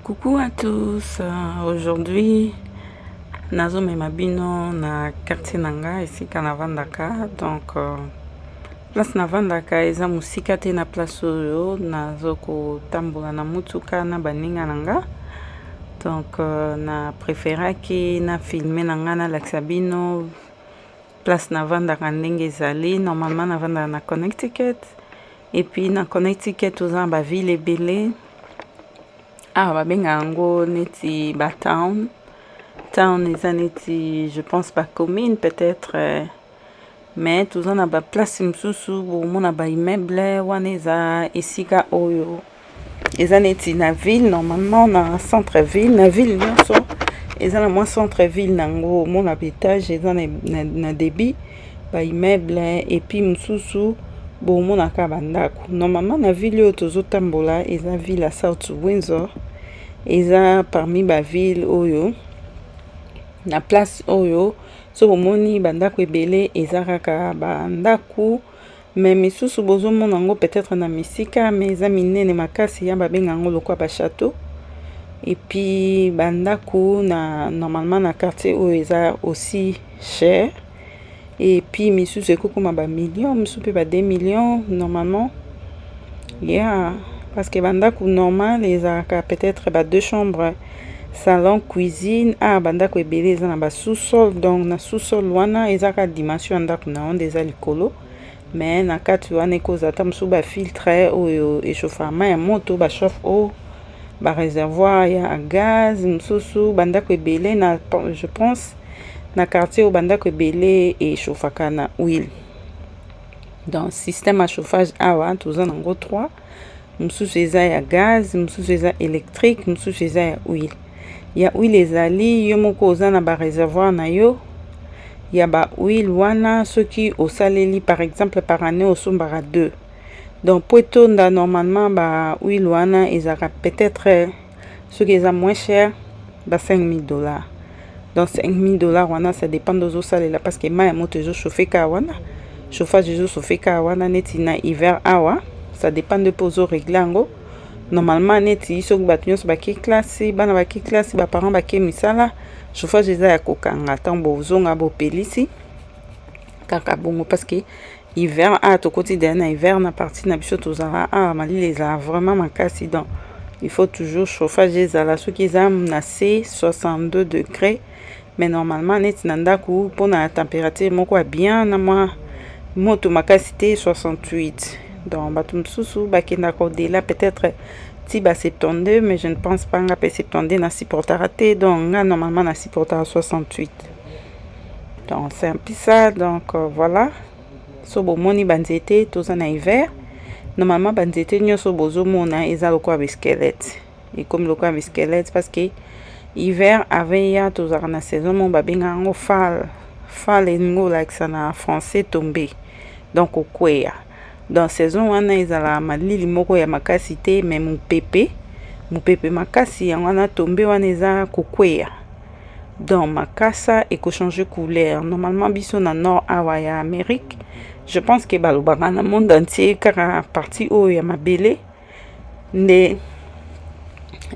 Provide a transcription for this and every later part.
Coucou à tous, aujourd'hui nazomema bino na quartier na nga esika navandaka. Donc place navandaka eza mosika te na place oyo nazokotambola na motuka na baninga na nga. Donc na préféraki na filme na nga, nalakisa bino place navandaka ndenge ezali. Normalement navandaka na Connecticut, et puis na Connecticut toza na baville ebele. Awa babengaka yango neti batown. Town eza neti, je pense, bacommune peut-être, mais toza na baplace mosusu bomona baimmeuble wana eza esika oyo eza neti na ville. Normalement na centre ville, na ville nyonso eza na mwa centre ville nango, omona baétage eza na début baimmeuble, et puis mosusu bomonaka bandako. Normalement na ville oyo tozotambola eza ville ya South Windsor, eza parmi baville oyo na place oyo so bomoni bandako ebele, eza kaka bandako, mais misusu bozomona yango peut-être na misika, mais eza minene makasi, ya babenga yango lokola bachâteau. Et puis bandako na normalement na quartier oyo eza aussi cher, et puis misusu ekokoma bamillion, misusu mpe ba 2 millions normalement, yeah, parce que bandako normal ezalaka peut-être ba deux chambres, salon, cuisine. Ah, bandako ebele eza na basous-sol, donc na sous-sol wana eza kaka dimension ya ndako na yo nde eza likolo, mais na kati wana ekozala ata mosusu bafiltre oyo echauffaka mai ya moto, bachauffe-eau, baréservoir ya gaz. Mosusu bandako ebele na, je pense, na quartier oyo bandako ebele echauffaka na huile. Donc système ya chauffage awa toza nango 3: mosusu eza ya gaz, mosusu eza électrique, mosusu eza ya huile. Ya huile ezali yo moko oza na baréservoir na yo ya bahuile wana. Soki osaleli, par exemple, par année osombaka 2, donc po etonda normalement bahuile wana ezalaka peut-être, soki eza moins cher, ba 5000 $. Donc 5000 $ wana, ça dépend nde ozosalela, parce que mai ya moto ezochauffe kaka wana, chauffage ezochauffe kaka wana. Neti na hiver awa, ça dépend nde mpe ozorégler yango. Normalement neti soki bato nyonso bake classe, bana bake classe, baparent bake misala, chauffage eza ya kokanga. Ntango bozonga, bopelisi kaka bongo, parce que hiver awa tokoti deya na hiver. Na partie na biso tozala awa, malili ezala vraiment makasi, donc il faut toujours chauffage ezala soki eza na se 62 degré. Mais normalement neti na ndako, mpona température moko ya bien na mwa moto makasi te, 68. Donc bato mosusu bakendaka au-delà, peut-être ti ba 72, mais je ne pense pas. Nga mpe 72 na supportaka te, donc nga normalement na supportaka 68. Donc c'est un peu ça. Donc voilà, so bomoni banzete, toza na hiver. Normalement banzete nyonso bozomona eza lokola basquelette, ekomi lokola basquelette, parce que hiver aveya tozalaka na saison moko babengaka yango fall. Fall elingi olakisa na français tombe, donc okweya. Donc saison wana ezalaka malili moko ya makasi te, mais mopepe, mopepe makasi. Yango wana tombe wana eza kokweya, donc makasa ekochange couleur. Normalement biso na nord awa ya Amérique, je pense ke balobaka na monde entier, kaka partie oyo ya mabele nde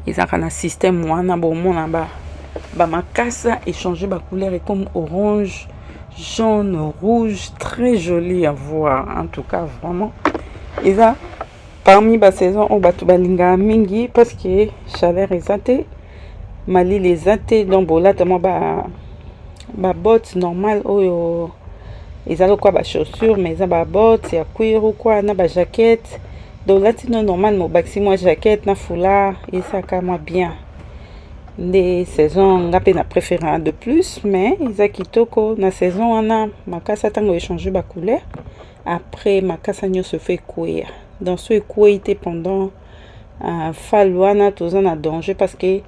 ezalaka na système wana. Bomona bamakasa echange bacouleur, ekomi orange, jaune, rouge, très joli à voir en tout cas. Vraiment eza parmi basaison oyo bato balingaka mingi, parce que chaleur eza te, malili eza te. Donc bolata mwa babotte normal oyo eza lokola bachaussure, mais eza babotte ya cuir kwa na bajaquette. Donc olati no normal, mobakisi mwa jaquette na foulard, esaka mwa bien. Nde saison nga mpe na préféré de plus, mais eza kitoko na saison wana. Makasa ntango echange bacouleur, après makasa nyonso efo ekweya. Donc so ekwei te pendant fall wana, toza na danger, parce que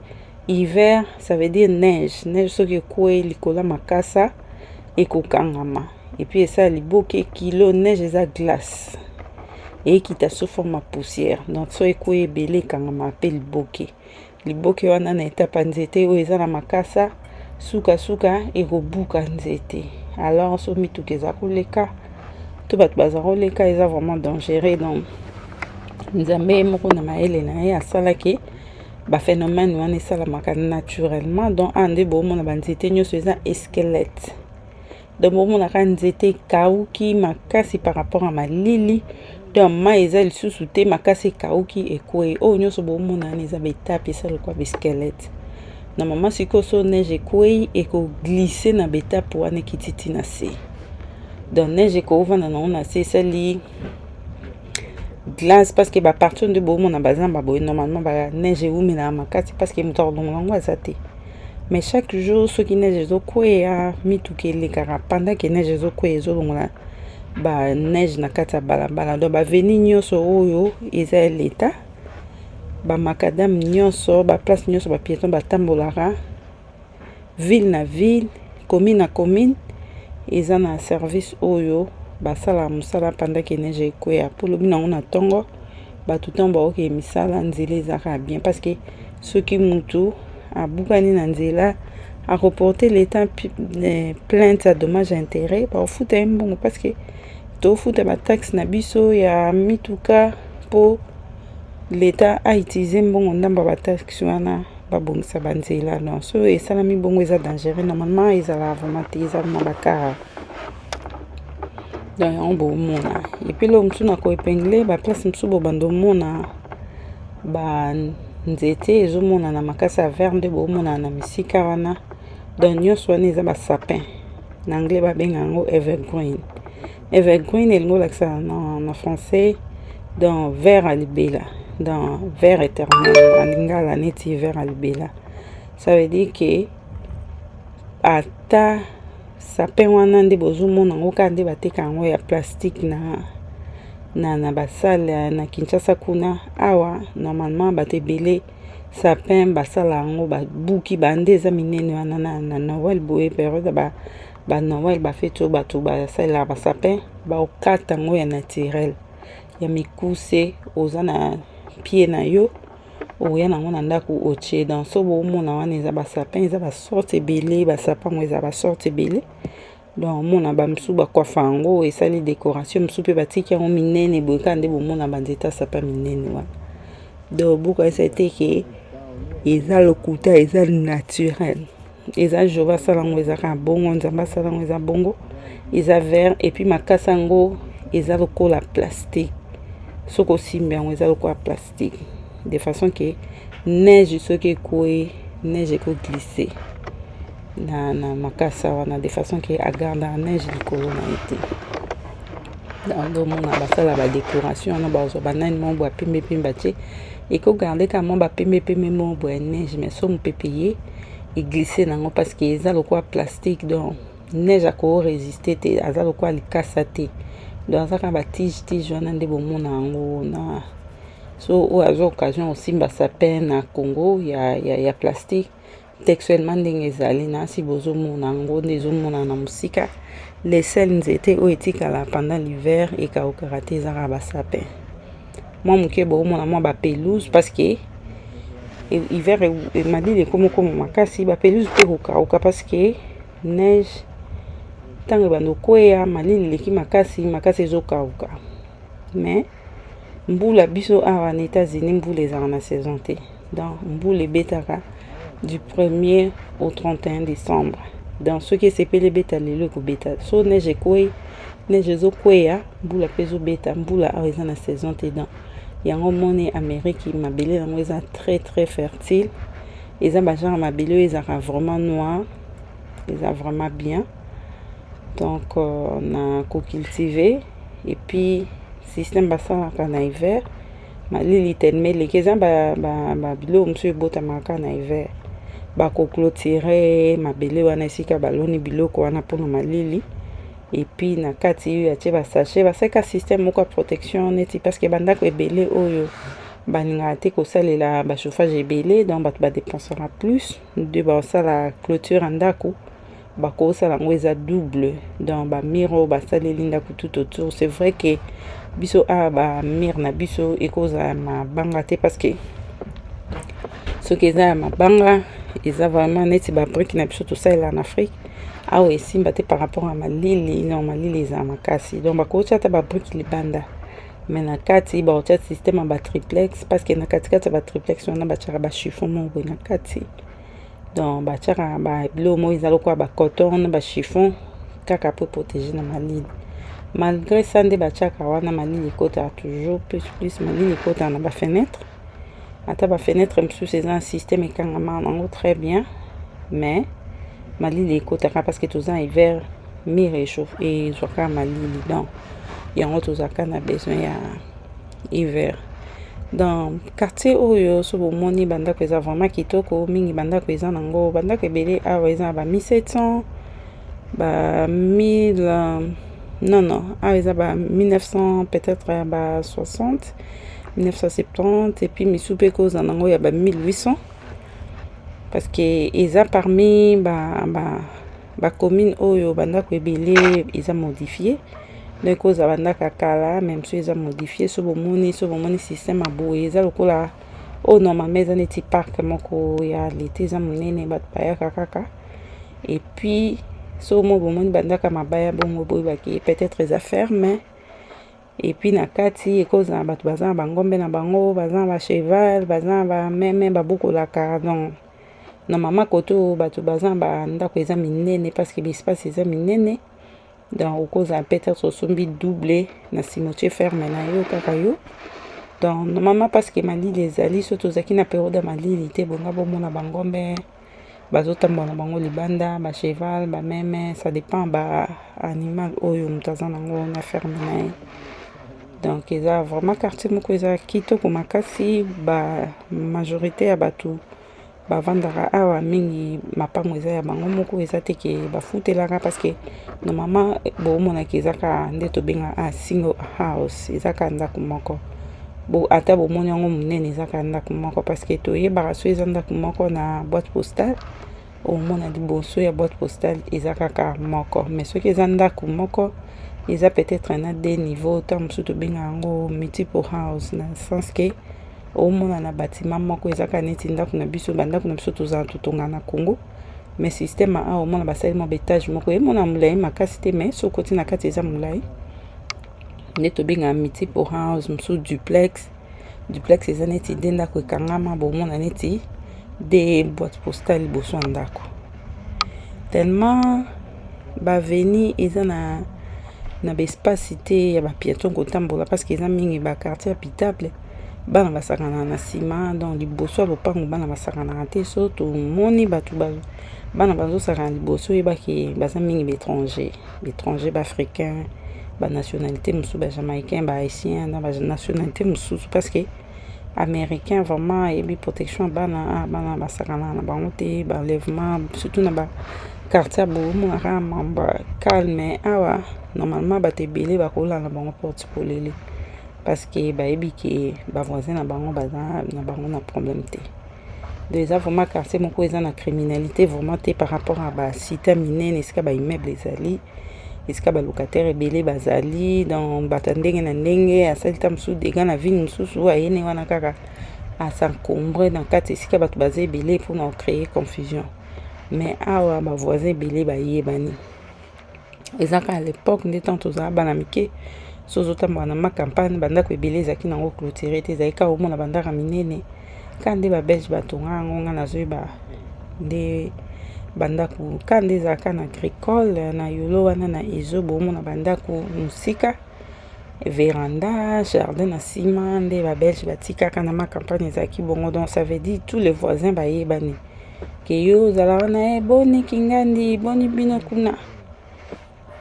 hiver, ça veut dire neige. Neige soki ekwei likolo ya makasa, ekokangama, et puis esala liboke kilo. Neige eza glace, ekita sous forme ya poussière. Donc so ekwei ebele, ekangama mpe liboke. Liboke wana na etapa nzete oyo eza na makasa, sukasuka ekobuka nzete. Alors so mituka eza koleka to bato baza koleka, eza vraiment dangereux. Donc Nzambe moko na mayele na ye asalaki Baphénomène wana esalamaka naturellement. Donc awa nde boomona banzete nyonso eza squelette. Donc bomonaka nzete ekauki makasi par rapport ya malili. Donc mai eza lisusu te, makasi ekauki, ekwei. Oyo nyonso bomona wana eza baetape, eza lokola basquelette. Normalement sikoyo so neige ekwei, ekoglisse na baetape wana, ekiti ti na se. Donc neige ekovanda nango na se, esali glace, parce que bapartie nde bomona bazamba boye, normalement baneige ewumelaka makasi, parce que moto akolongola yango aza te. Mais chaque jour soki neige ezokweya, mituka elekaka pendant que neige ezokweya, ezolongola baneige na kati ya balabala. Donc baavenue nyonso oyo eza ya leta, bamacadam nyonso, baplace nyonso bapiéton batambolaka, ville na ville, commune na commune, eza na service oyo basalaka mosala pendant que neige ekweya, mpo lobi nango na ntongo bato ntango baokee misala, nzela ezaka bien. Parce que soki mutu abukani na nzela, akoporte leta plainte ya dommage intérêt, bakofuta ye mbongo, parce que tofuta bataxe na biso ya mituka mpo leta autilize mbongo ndambo ya bataxe wana babongisa banzela. Donc so esalami bongo, eza dangereux. Normalement ezalaka vraiment te, eza vraiment bakara. Donc yango bomona. Et puis eloko mosusu na koépingler, baplace mosusu bobanda omona banzete ezomonana makasi ya vert nde bomonana na misika wana. Donc nyonso wana eza basapin, na anglais babenga yango evergreen. Evergreen elingi olakisa na français donc vert ya libela, donc vert éternel na lingala, neti vert ya libela. Ça veut dire que ata sapin wana nde bozomona yango kaka nde bateka yango ya plastique na basale na Kinshasa kuna. Awa normalement bato ebele sapin basala yango, babuki bande eza minene wana na Noël boye, période ba Noël, bafeti oyo bato basalelaka basapin, baokata yango ya naturel ya mikuse. Oza na pied na yo, oya nango na ndako, otie. Donc so bomona wana eza basapin, eza basorte ebele. Basapin yango eza basorte ebele. Donc omona bamosusu bakwafa yango, esali décoration. Mosusu mpe batiki yango minene boye kaka nde bomona banzete ya sapin minene wana. Donc bokanisa te ke eza lokuta, eza naturel, eza Jehova asala yango, eza kaka bongo, Nzambe asala yango, eza bongo, eza vert. Et puis makasi yango eza lokola plastique. Soki osimbi yango, eza lokola plastique, de façon que neige soki ekwei, neige ekoglisse na makasa wana, de façon que agardaka neige likolo na ye te. Donc omona basala badécoration wana, bazwa banani moko boye pembe pembe, batie, ekogarde kaka mwa bapembe pembe moko boye ya neige. Mais so mopepe ye, eglisse nango, parce que eza lokola plastique. Donc neige akorésister te, aza lokola likasa te. Donc aza kaka batige tige wana nde bomona yango na so. Oyo azwa occasion osimba sapin na Congo ya plastique textuellement ndenge ezali na si bozomona yango nde ezomonana na mosika. Le seul nzete oyo etikala pendant l'hiver ekaukaka te, eza kaka basapin. Mwa moke boomona mwa bapelouse, parce que hiver malili ekómi okóma makasi, bapelouse mpe kokauka, parce que neige ntango ebanda okweya, malili eleki makasi makasi, ezokauka. Mais mbula, biso awa na États-Unis, mbula ezalaka na saison te. Donc mbula ebetaka du 1er au 31 décembre. Donc soki esepeli ebeta lelo, ekobeta. So neige ekwei, neige ezokweya, mbula mpe ezobeta. Mbula awa eza na saison te. Donc yango moni Amérique, mabele yango eza très très fertile. Eza bagenre mabele oyo ezalaka vraiment noir, eza vraiment bien. Donc na kocultive. Et puis système basalaka na hiver, malili telema eleki, eza babiloko mosusu ebotamaka na hiver, bakoclôturer mabele wana esika baloni biloko wana mpona malili. Et puis na kati oyo atie basachet, basalika système moko ya protection neti, parce que bandako ebele oyo balingaka te kosalela bachauffage ebele, donc bato badépensera plus nde basala clôture ya ndako, bakosala yango eza double. Donc bamur oyo basaleli ndako tout autour, c'est vrai que biso awa bamur na biso ekozala mabanga te, parce que soki eza ya mabanga, eza vraiment neti babrique na biso tosalela na Afrique awa, esimba te par rapport ya malili. Non, malili ezala makasi. Donc bakotia ata babrique libanda. Mais na kati bakotia système ya batriplex, parce que na katikati ya batriplex wana batiaka bachiffon moko boye na kati. Donc batiaka babiloko moko eza lokola bacoton na bachiffon kaka po protéger na malili. Malgré ça, nde batiaka wana, malili ekotaka toujours plus plus. Malili ekotaka na bafenêtre, ata bafenêtre mosusu eza na système ekangama nango très bien, mais malili ekotaka parce que toza hiver, mur echauffe, ezwaka malili. Donc yango tozalaka na besoin ya hiver. Dans quartier oyo, so bomoni, bandako eza vraiment kitoko mingi. Bandako eza nango, bandako ebele awa eza na ba 1700, ba 1000, non non, awa eza ba 1900, peut-être ba 60, 1970, et puis misusu mpe kozala nango ya ba 1800, parce que eza parmi bacommune ba oyo bandako ebele eza modifié. Donc kozala bandako ya kala, mais mosusu eza modifié. So bomoni système ya boye, eza lokola oyo normalement eza neti parc moko ya leta, eza monene, bato bayaka kaka. Et puis so mo bomoni bandako ya mabaya bongo, boyebaki peut-être eza ferme. Et puis na kati ekozala bato baza na bangombe na bango, baza na bacheval, baza na bameme babokolaka. Donc normalement kote oyo bato baza na bandako eza minene, parce que baespace eza minene. Donc okozala peut-être osombi double, na nsima otie ferme na yo kaka yo. Donc normalement, parce que malili ezali, so tozalaki na période ya malili te, bonga bomona bangombe bazotambola na bango libanda, bacheval, bameme, ça dépend ba animal oyo moto aza nango na ferme na ye. Donc eza vraiment quartier moko eza kitoko makasi. Ba majorité ya bato bavandaka awa mingi, mapango eza ya bango moko, eza te ke bafutelaka, parce que normalement bomonaki eza kaka nde tobenga a single house, eza kaka ndako moko. Bo ata bomoni yango monene, eza kaka ndako moko, parce que toyebaka so eza ndako moko na boîte postale. Omona liboso ya boîte postale eza kaka moko. Mais soki eza ndako moko, eza peut-être na deux niveau, ntango mosusu tobenga yango multiple house, na sens ke omona na bâtiment moko eza kaka neti ndako na biso, bandako na biso tozala totonga na Congo. Mais système awa, omona basali mwa baétage moko, emona molai makasi te, mais soki okoti na kati eza molai, nde tobengaka multiple house. Mosusu duplex. Duplex eza neti nde ndako ekangama, bomona neti de boîte postale liboso ya ndako. Tellement baavenue eza na baespace te ya bapiéton kotambola, parce que eza mingi baquartier habitable, bana basakanaka na nsima. Donc liboso ya lopango bana basakanaka te. So tomoni bato, bana bazosakana liboso, oyebaki baza mingi baétranger, baétranger, baafricain, banationalité mosusu, bajamaïcain, bahaïtien, na banationalité mosusu, parce que américain vraiment ayebi protection ya bana. Bana basakanaka na bango te, baenlèvement, surtout na baquartier ya boye, omonaka mambo calme. Awa normalement bato ebele bakolala bango porte polele, parce que bayebi ke bavoisin na bango baza na bango na problème te. Donc eza vraiment quartier moko eza na criminalité vraiment te par rapport à bacité minene, esika baimmeuble ezali, esika balocataire ebele bazali. Donc bato ya ndenge na ndenge asali ta mosusu dégâts na ville mosusu, ayene wana kaka as'encombrer na kati esika bato baza ebele mpona kocréer confusion. Mais awa bavoisin ebele bayebani. Eza kaka l'époque nde ntango tozala bana mike, so ozotambola na Ma Campagne, bandako ebele ezalaki nango clôturé te, ezalaki kaka omona bandako minene kaka nde babelge batonga yango. Nga nazoyeba nde bandako kaka nde ezalaka na Agricole na Yolo wana na Ezo, bomona bandako mosika, véranda, jardin na nsima, nde babelge batikaka na Ma Campagne, ezalaki bongo. Donc ça veut dire tous les voisins bayebani ke yo ozala wana, e boni kingandi, boni bino kuna.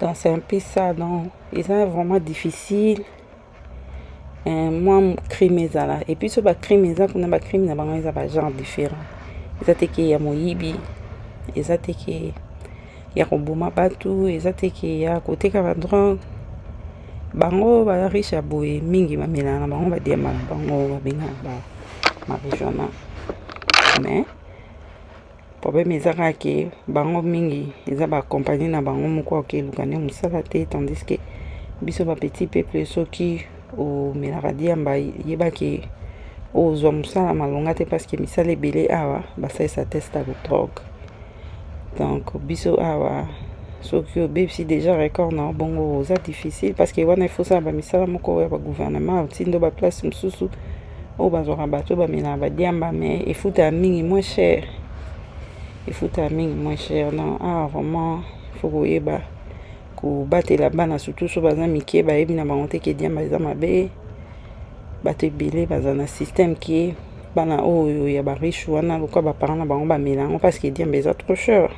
Donc c'est un peu ça. Donc eza vraiment difficile mwa crime ezala. Et puis so bacrime eza kuna, bacrime na bango eza bagenre différent. Eza te ke ya moyibi, eza te ke ya koboma bato, eza te ke ya koteka badrogue. Bango bariche ya boye mingi bamelaka na bango badiamba na bango, babengaka ba marijuana. Mais problème eza kaka ke bango mingi eza bacompagnie na bango moko, akeluka nde mosala te, tandis que biso bapetit peuple, soki omelaka diamba, yebaki ozwa mosala malonga te, parce que misala ebele awa basalisa test ya drogue. Donc biso awa Soki obebisi déjà record na yo bongo, oza difficile, parce que wana il faut osala bamisala moko ya bagouvernement, otindo baplace mosusu oyo bazwaka bato bamelaka badiamba, mais efutaka mingi moins cher, efutaka mingi moins cher. Non, ah, vraiment il faut koyeba kobatela bana, surtout so baza mike, bayebi na bango te ke diamba eza mabe. Bato ebele baza na système ke bana oyo ya bariche wana, lokola baparent na bango bamela yango, parce que diamba eza trop cher,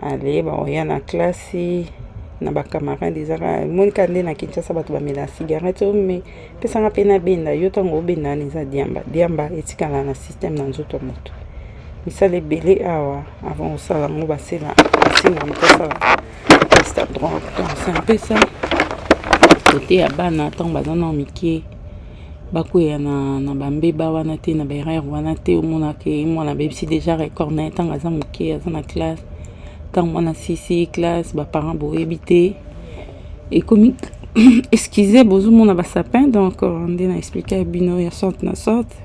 ale baoya na classe na bacamarade, ezaka monika nde na Kinshasa bato bamela cigarette oyo, me pesanga mpe nabenda yo. Ntango obenda wana eza diamba. Diamba etikala na système na nzoto ya moto. Misala ebele awa, avant osala yango, basela basenga moto asala test ya drogue. Donc c'est un peu ça, côté ya bana, ntango baza nao mike, bakweya na bambeba wana te, na baerreur wana te. Omonaka mwana abebisi déjà record na ye ntango aza moke, aza na classe. Ntango mwana sisi classe, baparent boyebi te, ekomi, excuse, bozomona basapin. Donc nde na expliquer bino ya sorte na sorte.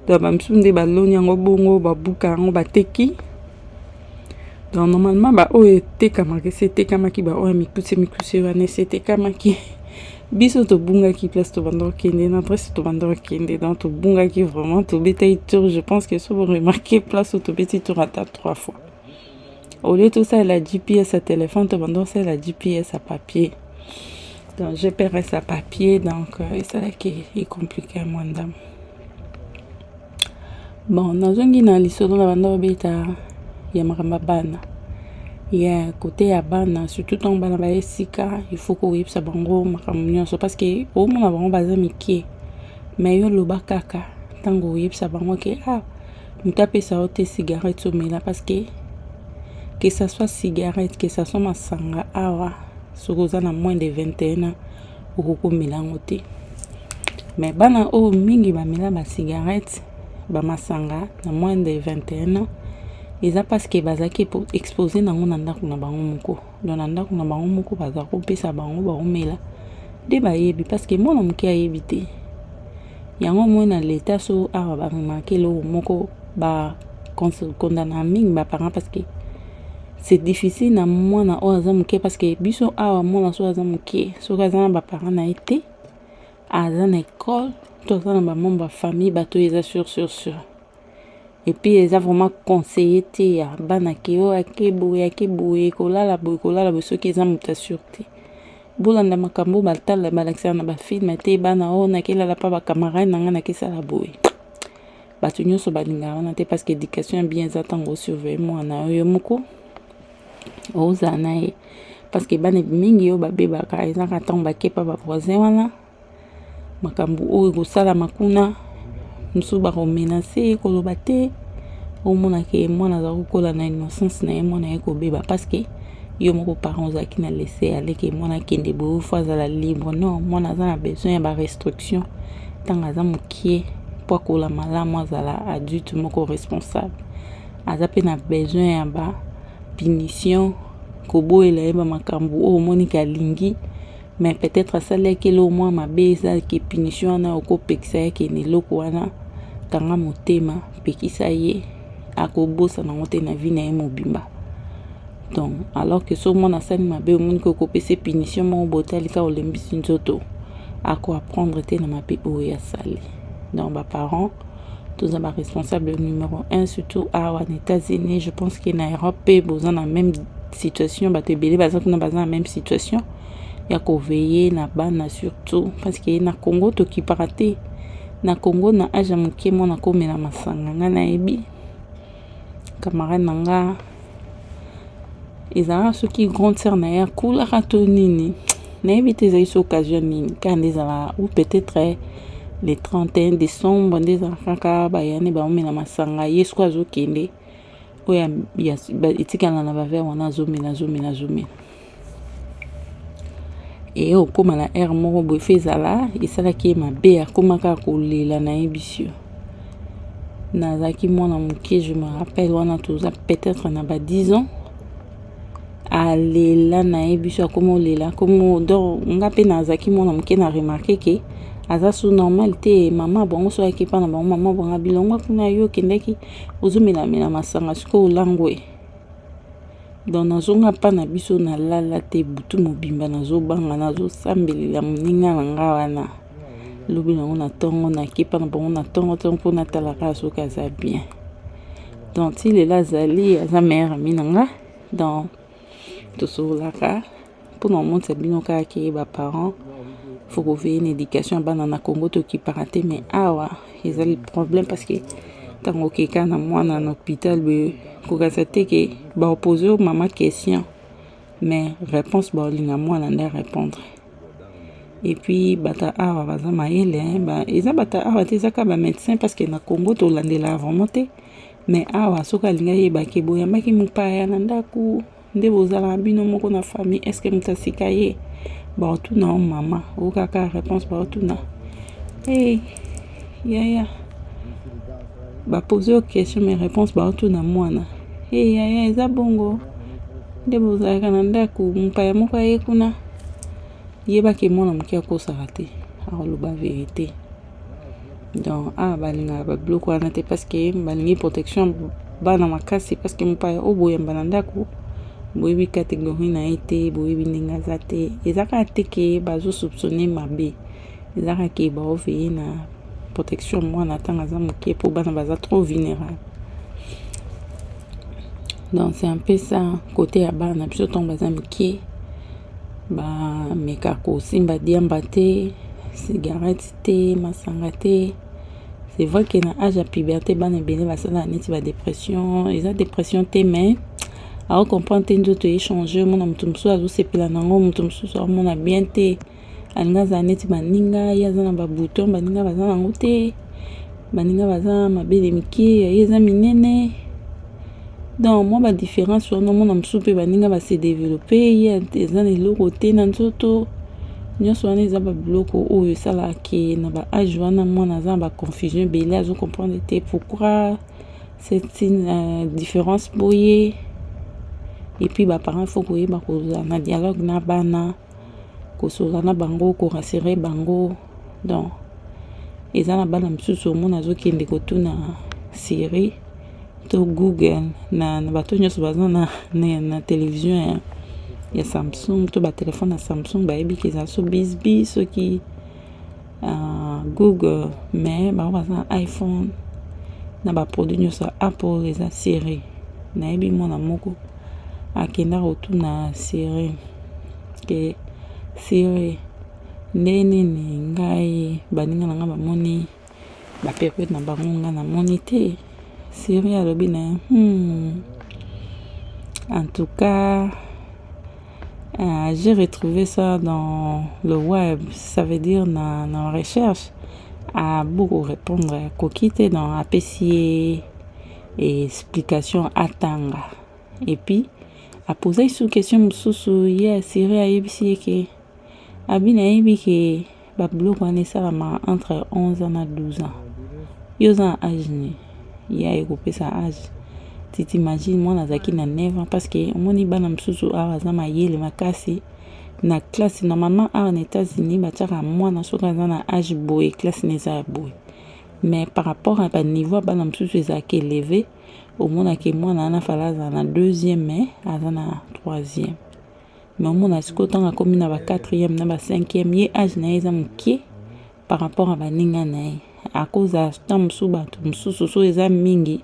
Donc bamisusu nde baloni yango bongo, babuka yango, bateki. Donc normalement baoyo etekamaka esi etekamaki, baoyo ya mikuse mikuse wana esi etekamaki. Biso tobungaki place tobanda kokende, na adresse tobanda kokende. Donc tobungaki vraiment, tobetaki tour. Je pense que so boremarquer place oyo tobeti tour ata trois fois. Au lieu tosalela GPS ya téléphone, tobanda kosalela GPS ya papier, donc GPS ya papier. Donc esalaki ecompliquer mwa ndambo. Bon, nazongi na lisolo na banda kobeta ya makambo ya bana, ya côté ya bana, surtout ntango bana baye sika, il faut koyebisa bango makambo nyonso, parce que omona bango baza mike, mais yo loba kaka ntango oyebisa bango ke ah, moto apesa yo te cigarette omela, parce que ça soit cigarette, que ça soit masanga, awa soki oza na moins de 21 ans, okokomela yango te. Mais bana oyo mingi bamela bacigarette, bamasanga na moins de 21 ans, eza parce que bazalaki exposé nango na ndako na bango moko. Donc na ndako na bango moko baza kopesa bango, baomela nde bayebi, parce que mwana moke ayebi te yango. Moi na leta so awa baremarquer eloko moko, bakondana mingi baparent, parce que c'est difficile na mwana oyo aza moke, parce que biso awa mwana so aza moke, soki aza na baparent na ye te, aza na école to aza na bamembre ya famille, bato oyo eza sûr sûr sûr. Et puis eza vraiment conseillé te ya bana ke oyo ake boye, ake boye, kolala boye, kolala boye, soki eza moto asur te. Bolanda makambo batala, balakisaka na bafilm te. Bana oyo nakelala mpa bacamarade na ngai, nakesala boye, bato nyonso balingaka wana te, parce que éducation ya bien eza ntango osurveille mwana oyo moko ozala na ye, parce que bana mingi oyo babebaka ezaka ntango bakepa bavoisin wana. Makambo oyo ekosalama kuna mosusu, bakomenacer, koloba te. Omonaka mwana aza kokola na innocence na ye, mwana ye kobeba, parce que yo moko parent ozalaki na laisser aleke mwana akende boye, fo azala libre. Non, mwana aza na besoin ya barestriction ntango aza mokie, mpo akola malamu, azala adulte moko responsable. Aza mpe na besoin ya bapunition, koboyela ye bamakambo oyo omoniki alingi, mais peut-être asalaki eloko mwa mabe, ezalaki punition wana okopekisa ye akende eloko wana. Kanga motema, pekisa ye, akobosana yango te na vie na ye mobimba. Donc alors que so mwana asali mabe, omoni okopesa punition moko boye, otali kaka, olembisi nzoto, akoapprendre te na mabe oyo asali. Donc baparent toza baresponsable numéro 1, surtout awa na États-Unis. Je pense que na Europe mpe boza na même situation, bato ebele baza kuna baza na même situation ya koveiller na bana, surtout parce que na Congo tokipaka te. Na Congo, na age ya moke, mwana komela masanga. Ngai nayebi camarade na nga, ezalaka soki grande sœur na ye akulaka to nini, nayebi te, ezali so occasion nini kaka nde ezalaka, ou peut-être le 31 décembre nde ezalaka kaka, bayani baomela masanga. Ye soki azokende oyo etikala na baverre wana, azomela, azomela, azomela, eye okóma na heure moko boye, fe ezala esalaki ye mabe, akóma kaka kolela. Nayebisi yo, nazalaki mwana moke, je me rappelle, wana toza peut-être na ba 10 ans. Alela, nayebi so akóma olela, akóma. Donc nga mpe nazalaki mwana moke, na remarquer ke aza so normal te. Mama bango so ayaki mpa na bango, mama bango bilongwa kuna, yo okendaki ozomelamela masanga, sikoyo olangwe. Donc nazonga mpa na biso, nalala te butu mobimba, nazobanga, nazosambelela moninga na nga wana. Lobi nango na ntongo, nakepa na bango na ntongo ntongo mpo natala kaka soki aza bien. Donc ti lelo azali, aza meilleur ami na nga. Donc tosololaka mpona komonisa bino kaka ke baparent faut koveiller na éducation ya bana. Na Congo tokipaka te, mais awa ezali problème, parce que ntango okeka na mwana na hôpital boye, kokanisa te ke baopose yo mama question, mais réponse baolinga mwana nde répondre. Et puis bato awa baza mayele. Eza bato awa te, eza kaka bamédecin, parce que na Congo tolandelaka vraiment te. Mais awa soki alingi ayebake boyambaki mopaya na ndako nde bozalaka bino moko na famille, est ce que moto asika ye, baotuna o mama okaka réponse. Baotuna: "Hey, yaya." Bapose yo question, mais réponse baotuna mwana: "Hey, yaya, eza bongo nde bozalaka na ndako, mopaya moko aye kuna?" Yebaki mwana moke akosaka te, akoloba vérité. Donc awa balingaka babiloko wana te, parce que balingi protection bana makasi, parce que mopaya oyo boyamba na ndako, boyebi catégorie na ye te, boyebi ndenge aza te. Eza kaka te ke bazosoupçonne mabe, eza kaka ke baoveiller na protection mwana ntango aza moke, mpo bana baza trop vulnérable. Donc c'est un peu ça. Côté ya bana biso, ntango baza mike, bameka kosimba diamba te, cigarette te, masanga te. C'est vrai ke na âge ya puberté, bana ebele basalaka neti badépression. Eza dépression te, mais akocomprendre te, nzoto echange. Omona moto mosusu azosepela nango, moto mosusu aomona bien te, alingi azala neti baninga. Ye aza na babouton, baninga baza nango te, baninga baza mabele mike, ye eza minene. Donc mwa badifférence wana, omona mosusu mpe baninga base développe, ye eza na eloko te na nzoto. Nyonso wana eza babiloko oyo esalaka ke na baâge wana mwana aza na baconfusion ebele, azocomprendre te pourquoi cette différence boye. Et puis baparent faut koyeba kozala na dialogue na bana, kosolola na bango, korassurer bango. Donc eza na bana mosusu, omona azokende kotuna Siri to Google na bato nyonso baza na télévision ya Samsung to batelefone ya Samsung, bayebi ke ezala so Bixby, soki Google. Mais bango baza na iPhone na baproduit nyonso ya Apple, eza Siri. Nayebi mwana moko akenda kotuna Siri ke: "Siri, nde nini ngai baninga na ngai bamoni bapériode na bango, ngai namoni te?" Siri alobi na ye: En tout cas, j'ai retrouvé ça dans le web, ça veut dire na recherche." Abuku répondre akoki te. Donc apesi ye explication, atanga. Et puis apozaki su question mosusu. Ye Siri ayebisi ye ke abi nayebi ke babiloko wana esalamaka entre 11 ans na 12 ans, yo oza na âge nini? Ye aye kopesa âge. Tu t'imagines, mwana azalaki na 9 ans. Parce que omoni bana mosusu awa aza mayele makasi na classe. Normalement awa na États-Unis batiaka mwana soki aza na âge boye, classe na eza ya boye, mais par rapport à baniveau ya bana mosusu ezalaki élevé. Omonaki mwana wana fala azala na deuxième, mais aza na troisième. Mais omona sikoyo ntango akomi na ba quatrième, na ba cinquième, ye âge na ye eza moke par rapport à baninga na ye. Akozala ntango mosusu, bato mosusu so eza mingi,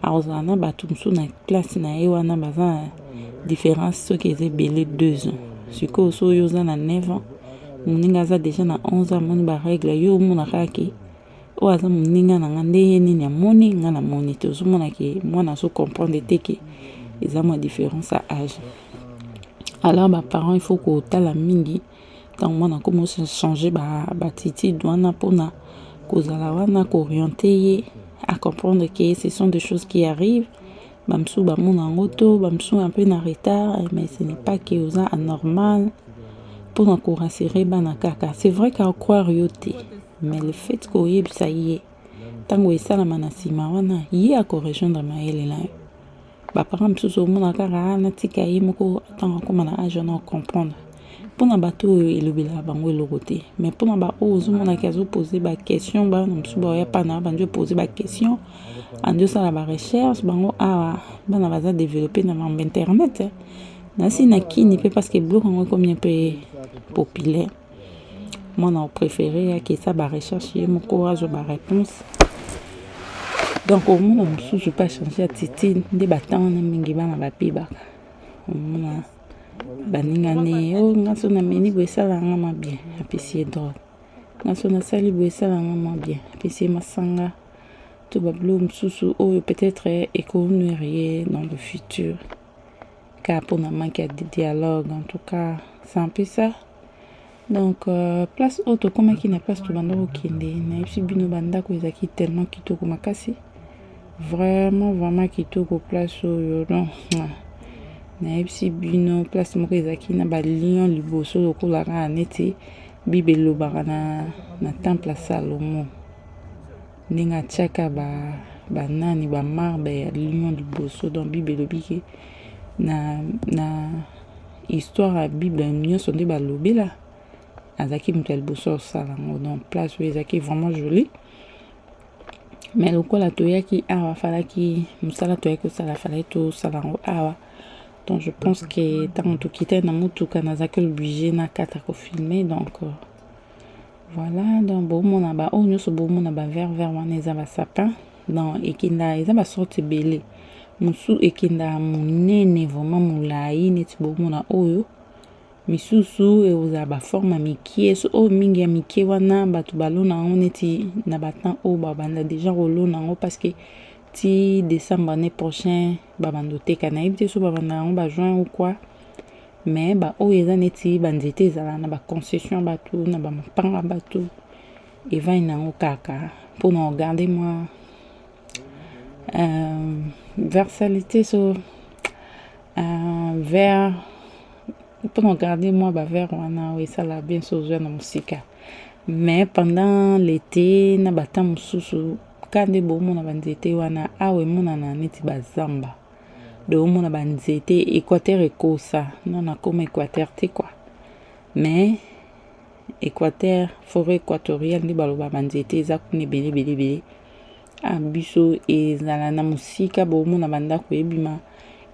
akozala na bato mosusu na classe na ye wana baza na différence soki eza ebele 2 ans. Sikoyo so oyo oza na 9 ans, moninga aza déjà na 11 ans, amoni barègle, yo omona kaka ke oyo aza moninga na nga, nde ye nini amoni, nga namoni te. Ozomona ke mwana azocomprendre te ke eza mwa différence ya âge. Alors baparent, il faut kotala mingi ntango mwana akomi ochange baattitude wana, mpona kozala wana koorienter ye, acomprendre que ce sont des choses qui arrivent. Bamosusu bamona yango to bamosusu un peu na retard, mais ce n'est pas ke oza anormal. Mpona korassurer bana kaka, c'est vrai qu'acroire yo te, mais le fait koyebisa ye ntango esalama na nsima wana, ye akorejoindre mayele na yo. Baparent mosusu omona kaka natika ye moko, ntango akóma na âge wana ocomprendre. Mpona bato oyo elobelaka bango eloko te, mais mpona baoyo ozomonaki azopose baquestion, bana mosusu baoya pana bandi opose baquestion, andi osala barecherche bango. Awa bana baza développé na mambo internet nasi na kini mpe, parce que biloko yango ekomi mpe populaire. Mwana opréféré akesa barecherche ye moko, azwa baréponse. Donc omona mosusu mpe achange attitude nde batemps wana. Mingi bana babebaka, omona baningani o nga so nameni boye esalanga mwa bien, apesi ye drogue. Nga so nasali boye esalanga mwa bien, apesi ye masanga to babiloko mosusu oyo peut-être ekonuire ye dans le futur, kaka mpona manque ya dialogue. En tout cas, c'est un peu ça. Donc place oyo tokomaki, na place tobanda kokende, nayebisi bino, bandako ezalaki tellement kitoko makasi, vraiment vraiment kitoko place oyo. Donc nayebisi bino, place moko ezalaki na balion liboso, lokola kaka neti Bible elobaka na temple ya Salomo, ndenge atiaka banani, bamarbre ya lion liboso. Donc Bible elobi ke na histoire ya Bible nyonso nde balobela, azalaki moto ya liboso asala yango. Donc place oyo ezalaki vraiment joli, mais lokola toyaki awa, falaki mosala toyaki kosala, falaki tosala yango awa. Donc je pense que ntango tokitaki na motuka, nazalaki obligé nakata kofilme. Donc voilà. Donc bomona baoyo nyonso, bomona bavert vert wana, eza basapin. Donc ekenda, eza basorte ebele. Mosusu ekendaka monene, vraiment molai neti bomona oyo. Misusu ekozala baforme ya mike. So oyo mingi ya mike wana, bato balona yango neti na batemps oyo babanda déjà kolona yango, parce que ti décembre année prochain babanda oteka. Nayebi te so babanda yango bajuin ou quoi, mais baoyo eza neti banzete ezala na baconcession, bato na bamapanga, bato evandi na yango kaka mpona kogarde mwa versalité, so vert, mpona kogarde mwa bavert wana oyo esala bien so ozwa na mosika. Mais pendant l'été na batemps mosusu, ka nde bomona banzete wana awa, emonana neti bazamba. Donc omona banzete, Équateur ekosa non, nakoma Équateur te quoi, mais Équateur, forêt équatoriale nde baloba. Banzete eza kuna ebele ebele ebele. A biso ezala na mosika, bomona bandako ebima,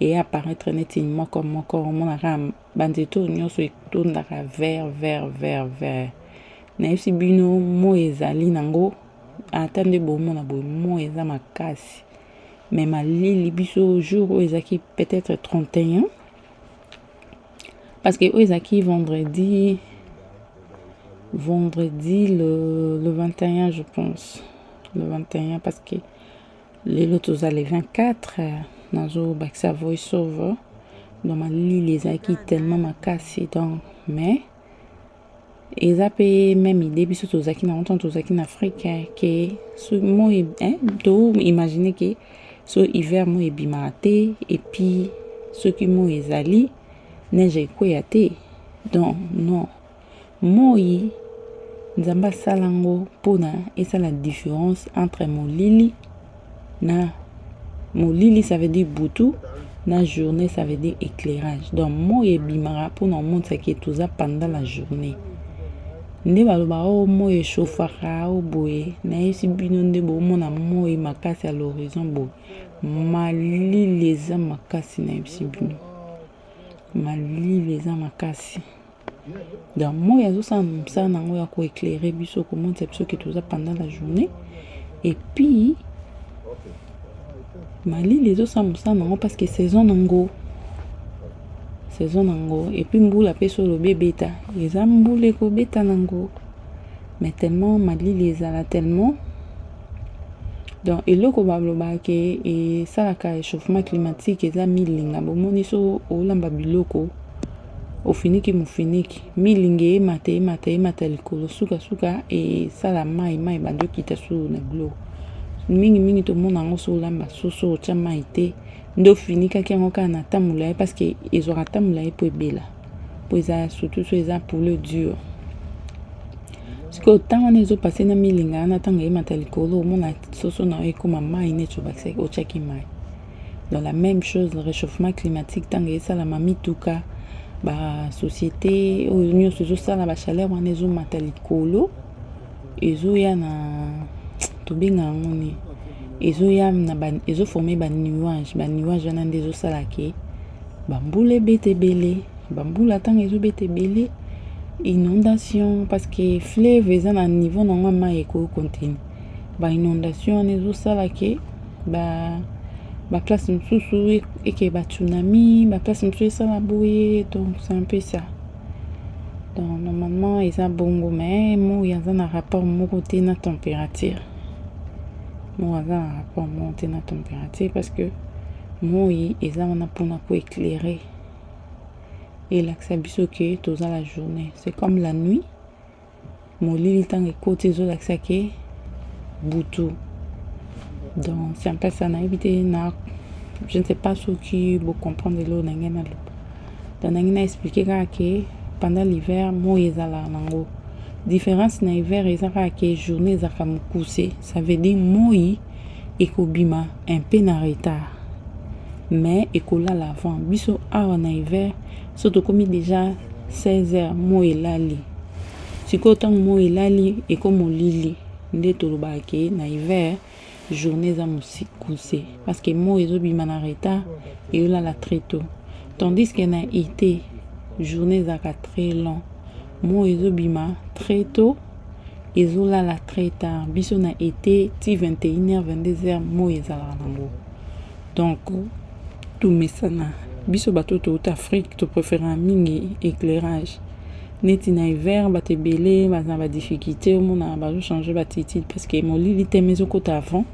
eya apparaître neti moko moko. Omona kaka banzete oyo nyonso etondaka vert vert vert vert. Nayebisi bino, moi ezali nango ata nde bomona boye, moi eza makasi, mais malili. Biso jour oyo ezalaki peut-être 31, parce que oyo ezalaki vendredi, vendredi le 21, je pense le 21, parce que lelo toza le 24, nazobakisa voice over. Donc malili ezalaki tellement makasi. Donc mais eza mpe même idée biso tozalaki nango ntango tozalaki na Afrique, ke so moi, to imagine ke so hiver moi ebimaka te, et puis soki moi ezali, neige ekweya te. Donc non, moi Nzambe asala yango mpona esala différence entre molili na molili, ça veut dire butu, na journée, ça veut dire éclairage. Donc moi ebimaka mpona omonisaki toza pendant la journée. Nde balobaka oyo moi echauffaka o boye. Nayebisi bino, nde bomona moi makasi ya l'horizon boye, malili eza makasi. Nayebisi bino, malili eza makasi. Donc moi azosala mosala nango ya koéclaire biso, komonisa biso ke toza pendant la journée. Et puis malili ezosala mosala nango parce que saison nango, saison nango. Et puis mbula mpe so olobi ebeta, eza mbula ekobeta nango, mais tellement malili ezala tellement. Donc eloko balobaka ke esalaka échauffement climatique eza milinga. Bomoni, so olamba biloko, ofiniki mofiniki, milinga eyemata, eyemata, eyemata likolo, sukasuka esala mai, mai ebandi okita su na biloko. Mingimingi tomona yango so olamba soso, otya mai te, nde ofinikaki yango kaka na ta molai, parce que ezwaka ta molai mpo ebela, mpo eza surtout so eza poulet dur. Sikoyo ntango wana ezopase na milinga wana, ntango eyemata likolo, omona soso na yo ekóma mai neti obakisaki, otiaki mai. Donc la même chose, le réchauffement climatique, ntango esalama, mituka, Ba société oyo nyonso ezosala ba chaleur wana ezomata likolo, ezoya na, tobenga yango nini, ezoya na ezoforme ba nuage. Ba nuage wana nde ezosala ke bambula ebeta ebele. Bambula ntango ezobeta ebele, inondation, parce que fleuve eza na niveau nango ya mai ekoki contenir. Ba inondation wana ezosala ke ba place mosusu eke ba tsunami, ba place mosusu esala boye. Donc c'est un peu ça. Donc normalement eza bongo, mais moi aza na rapport moko te na température. Moi aza na rapport moko te na température, parce que moi eza wana mpona koéclairer, elakisa biso ke toza la journée. C'est comme la nuit, molili ntango ekoti ezolakisa ke butu. Donc c'est un peu ça. Nayebi te na, je ne sais pas soki bocomprendre eloko na ngai naloba. Donc nangi na expliquer kaka ke pendant l'hiver moi ezalaka nango. Différence na hiver eza kaka ke journée ezalaka mokuse, ça veut dire moi ekobima un peu na retard, mais ekolala avant. Biso awa na hiver, so tokomi déjà 16 heures, moi elali. Sikoyo ntango moi elali, ekoma molili. Nde tolobaka ke na hiver journée eza mokuse, parce que moi ezobima na retard, eyolala très tôt, tandis que na été journée ezalaka très long, moi ezobima très tôt, ezolala très tard. Biso na été ti 21h, 22h moi ezalaka nango. Donc tomesana. Biso bato touta Afrique, topréférera mingi éclairage. Neti na hiver, bato ebele baza na badifficulté, omona bazochange baattitude, parce que molili teme ezokota avant,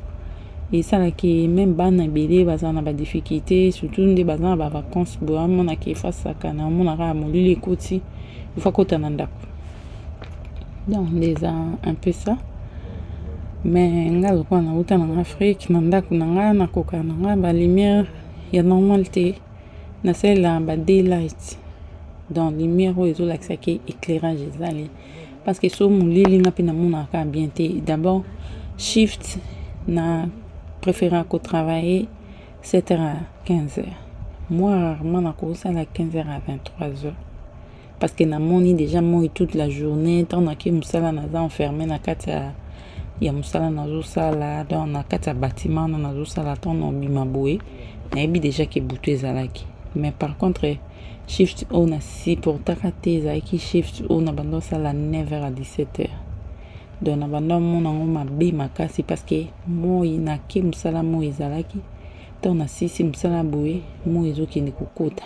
esalaki même bana ebele baza na badifficulté, surtout nde baza na bavacance boye. Amonaki efasaka na omona kaka molili ekoti, il faut akota na ndako. Donc nde eza un peu ça. Mais nga lokola nauta na Afrique, na ndako na nga nakoka na nga balumière ya normal te, nasalela ba daylight. Donc lumière oyo ezolakisaki éclairage ezali, parce que so molili, nga mpe namonaka bien te. D'abord shift na préférera kotravailler 7h à 15h. Moi rarement nakosala 15h à 23h, parce que namoni déjà moi toute la journée. Ntango nake mosala, naza enfermé na kati ya mosala nazosala, donc na kati ya bâtiment wana nazosala. Ntango na obima boye, nayebi déjà ke butu ezalaki. Mais par contre shift oyo nasupportaka te ezalaki shift oyo na banda osala 9h à 17h. Donc na banda omona yango mabe makasi, parce que moi nake mosala, moi ezalaki. Ntango nasisi mosala boye, moi ezokende kokota.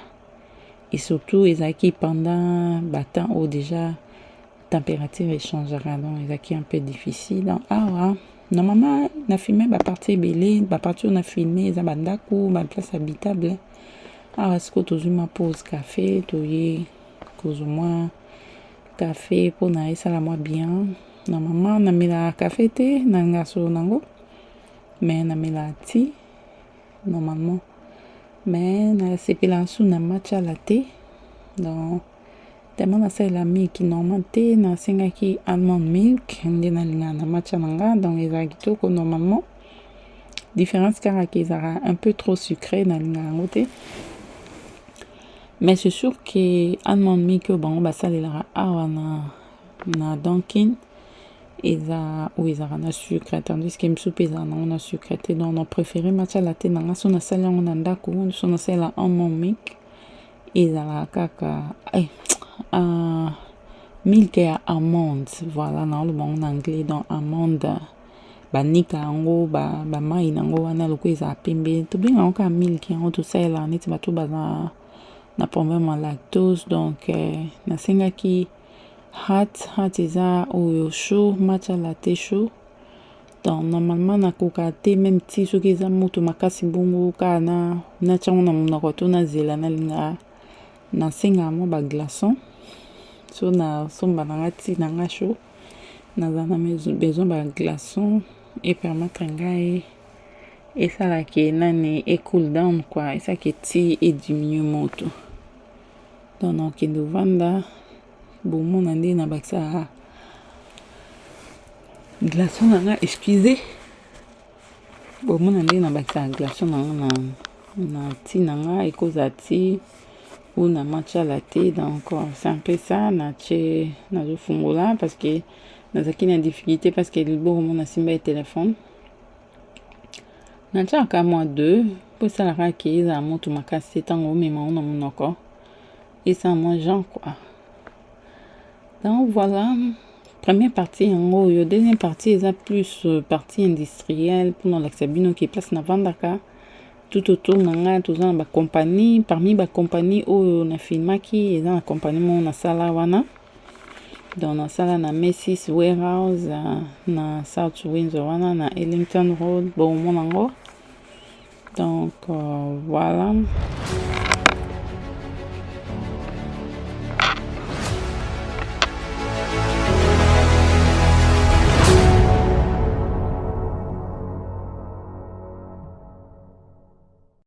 Et surtout ezalaki pendant batemps oyo déjà température echangeaka, donc ezalaki un peu difficile. Donc awa normalement na filme bapartie ebele, bapartie oyo na filme eza bandako, baplace habitable. Awa sikoyo tozwi mwa pause café, toye kozwa mwa café mpona esala mwa bien. Normalement namelaka café te, nalingaka solo nango, mais namelaka ti normalement, mais nasepelaka su na matcha latte. Donc tellement nasalela milk normal te, nasengaki almond milk, nde nalingaka na matcha na nga. Donc ezalaka kitoko normalement. Différence kaka ke ezalaka un peu trop sucré, nalingaka yango te. Mais c'est sûr ke almond milk oyo bango basalelaka awa na Dunkin eza oyo ezalaka na sucre, tandis ke mosusu mpe ezalaka nango na sucre te. Donc na préféré matcha latte na nga. So nasali yango na ndako, so nasalela almond milk, ezalaka kaka milk ya amande. Voilà, naoloba yango na anglais. Donc amande banika yango, bamai nango wana lokola ezala pembe, tobenga yango kaka milk. Yango tosalelaka neti bato baza na problème ya lactose. Donc nasengaki hot. Hot eza oyo chaud, matcha latte chaud. Donc normalement nakoka te, même ti soki eza moto makasi bongo, kaka na natia yango na monoko to nazela. Nalingaka nasengaka mwa baglaçon. So nasomba nanga ti nanga chaud, naza na besoin baglaçon epermettre ngai esalaka nani, ecool down quoi, esalaka ti ediminue moto. Donc nakokende ovanda, bomona nde na bakisaka glaçon na nga. Excuse, bomona nde na bakisaka glaçon na nga na ti na nga. Ekozala ti Ou na matcha latte. Donc c'est un peu ça. Natie, nazofungola parce que nazalaki na difficulté, parce que liboko mo nasimba ye téléphone. Natiaka mwa deux mpo esalaka ke ezala moto makasi te ntango omema ngo na monoko, esala mwa genre quoi. Donc voilà, première partie yango oyo. Deuxième partie eza plus partie industrielle, mpona olakisa bino ke place navandaka, tout autour na ngai toza na bacompagnie. Parmi bacompagnie oyo nafilmaki, eza na compagnie moko nasala wana. Donc nasala na Macy's warehouse na South Windsor wana na Ellington Road, bomona yango. Donc voilà.